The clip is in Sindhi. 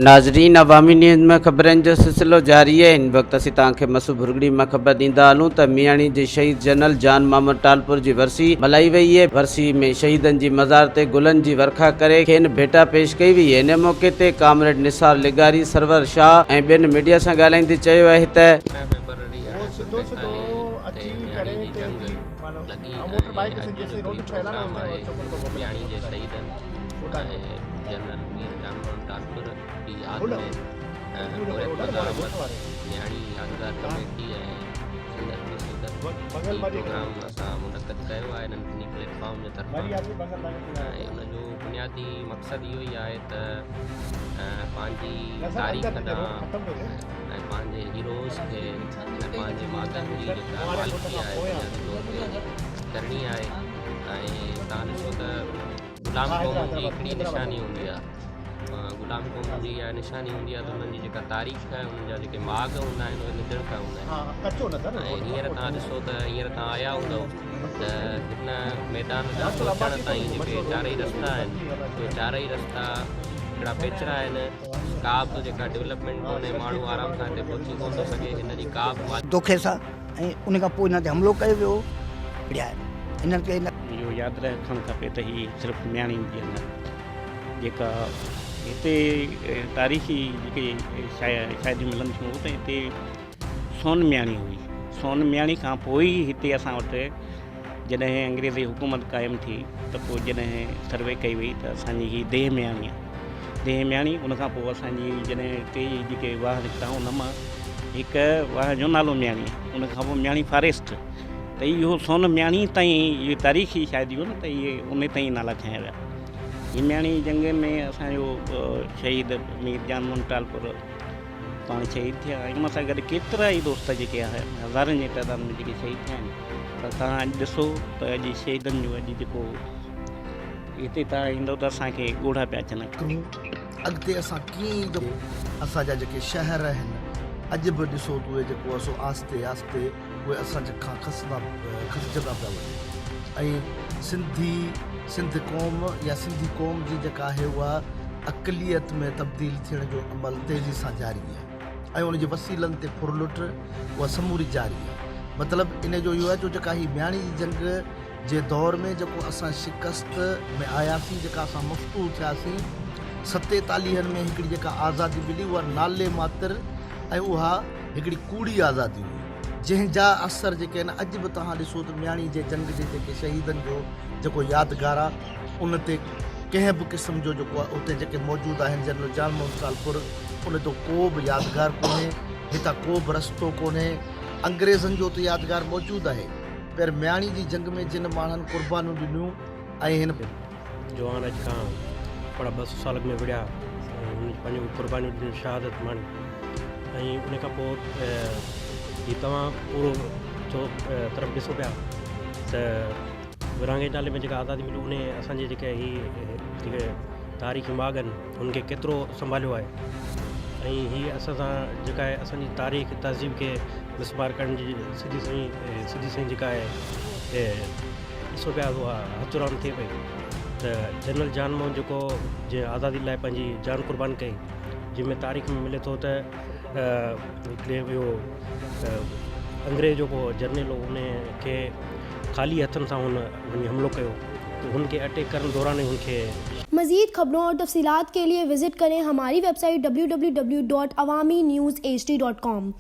ناظرين عوامي نيوز ۾ خبرن جو سلسلو جاري آهي هن وقت اسين توهان کي مسو ڀرڳڙي مان خبر ڏيندا هلون ته مياڻي جي شهيد جنرل جان محمد ٽالپر جي ورسي ملهائي وئي آهي ورسي ۾ شهيدن جي مزار تي گلن جي ورکا ڪري کين ڀيٽا پيش ڪئي وئي ان موقعي تي ڪامريڊ نثار لغاري سرور شاهه ۽ ٻين ميڊيا سان ڳالهائيندي چيو آهي ته 18 فيبروري 1845 تي مياڻي جي جنگ لڳي ۽ اڄ جو جيڪو هي پروگرام آهي مياڻي جي شهيدن ۽ جنرل مير جان محمد ٽالپر جي ياد ۾ پورهيت مزاحمت مياڻي يادگار ڪميٽي ۽ سنڌ ادبي سنگت هي پروگرام اسان منعقد ڪيو آهي انهن ٻنهي پليٽ فارم جي طرفان ۽ ان جو بنيادي مقصد اهو ئي آهي ته پنهنجي تاريخ ڏانهن ۽ پنهنجي هيروز کي ۽ پنهنجي ماڳن جي جيڪا مالڪي آهي بنيادي طور تي ڪرڻي آهي ۽ تان ڏسو ته غلام قومن جي هڪڙي نشاني هوندي آهي غلام قومن جي اها نشاني هوندي آهي ته انهن جي جيڪا تاريخ آهي انهن جا جيڪي ماڳ هوندا آهن اهي نڌڻڪا هوندا آهن ۽ هينئر تان ڏسو ته هينئر تان آيا هوندو ته هن ميدان ڏانهن پهچڻ تائين جيڪي چارئي رستا آهن اهي چارئي رستا هڪڙا پيچرا آهن ڪا به جيڪا ڊولپمينٽ ڪونهي ماڻهو آرام سان هتي پهچي ڪونه ٿو سگهي هن جي ڪا به دوکي سان ۽ ان کان پوء انهن تي حملو ڪيو ويو وڙهيا آهن انهن کي. اهو ياد رکڻ کپي ته هي صرف مياڻي جي نه جيڪا هتي تاريخي جيڪي شاهديون ملن ٿيون ته هتي سون مياڻي هئي. سون مياڻي کان پوء ئي هتي اسان وٽ جڏهن انگريزي حڪومت قائم ٿي ته پوء جڏهن سروي ڪئي وئي ته اسان جي هي ديهه مياڻي آهي. ديهه مياڻي ان کان پوء اسان جي جڏهن هتي جيڪي واهه نڪتا ان مان هڪ واهه جو نالو مياڻي آهي. ان کان پوء مياڻي فاريسٽ ته اهو سون مياڻي تائين اهي تاريخي شاهديون آهن ته اهي ان تائين نالا کنيا ويا. هي مياڻي جنگ ۾ اسان جو شهيد مير جان محمد ٽالپر پاڻ شهيد ٿيا ۽ ان سان گڏ ڪيترا ئي دوست جيڪي آهن هزارن جي تعداد ۾ جيڪي شهيد ٿيا آهن پر توهان اڄ ڏسو ته اڄ شهيدن جو اڄ جيڪو هتي توهان ايندو ته اسان کي ڳوڙها پيا اچن. ڪريون اڳتي اسان ڪيئن ئي اسان جا جيڪي شهر آهن اڄ به ڏسو ته اهي جيڪو آهي سو آهستي آهستي اهي اسان کان کسندا کسجندا پيا وڃن ۽ سنڌي سنڌ قوم يا سنڌي قوم جي جيڪا آهي اها اقليت ۾ تبديل ٿيڻ جو عمل تيزي سان جاري آهي ۽ ان جي وسيلن تي ڦرلٽ اها سموري جاري آهي مطلب ان جو اهو آهي جو جيڪا هي مياڻي جي جنگ جي دور ۾ جيڪو اسان شڪست ۾ آياسين جيڪا اسان مفتوح ٿياسين ستيتاليهن ۾ هڪڙي جيڪا آزادي ملي اها نالي ماتر ۽ اها هڪڙي ڪوڙي آزادي هئي جنهن جا اثر جيڪي آهن اڄ به توهان ڏسو ته مياڻي جي جنگ جي جيڪي شهيدن جو جيڪو يادگار آهي ان تي ڪنهن به قسم جو جيڪو آهي اتي جيڪي موجود آهن جنرل جان محمد ٽالپر ان جو ڪو به يادگار ڪونهي هتان ڪو به رستو ڪونهي انگريزن جو اتي يادگار موجود آهي پر مياڻي جي جنگ ۾ جن ماڻهن قربانيون ڏنيون ۽ هن جوان اڄ کان پڙا 200 سال اڳ ۾ وڙهيا ۽ انهن پنهنجون قربانيون ڏنيون شهادت ماڻي ۽ ان کان پوء هي توهان پورو چو طرف ڏسو پيا ته ورهاڱي جي نالي ۾ جيڪا آزادي ملي ان اسانجي جيڪي هي جيڪي تاريخي ماڳ آهن ان کي ڪيترو سنڀاليو آهي ۽ هي اسان سان جيڪا آهي اسانجي تاريخ تهذيب کي مسمار ڪرڻ جي سڌي سئي سڌي سئي جيڪا آهي ڏسو پيا اها هٿ راند ٿئي پئي ته جنرل جان موهن جيڪو جنهن آزادي لاء پنهنجي جان قربان ڪئي جنهن ۾ تاريخ ۾ ملي ٿو ته هڪڙي اهو انگريز جيڪو جرنيل هو ان کي خالي هٿن سان هن وڃي حملو ڪيو ته هن کي اٽيڪ ڪرڻ دوران ئي هن کي مزيد خبرون اور تفصيلات کے لئے وزٽ ڪرين ھماري ويب سائيٽ www.awamiNewsHD.com.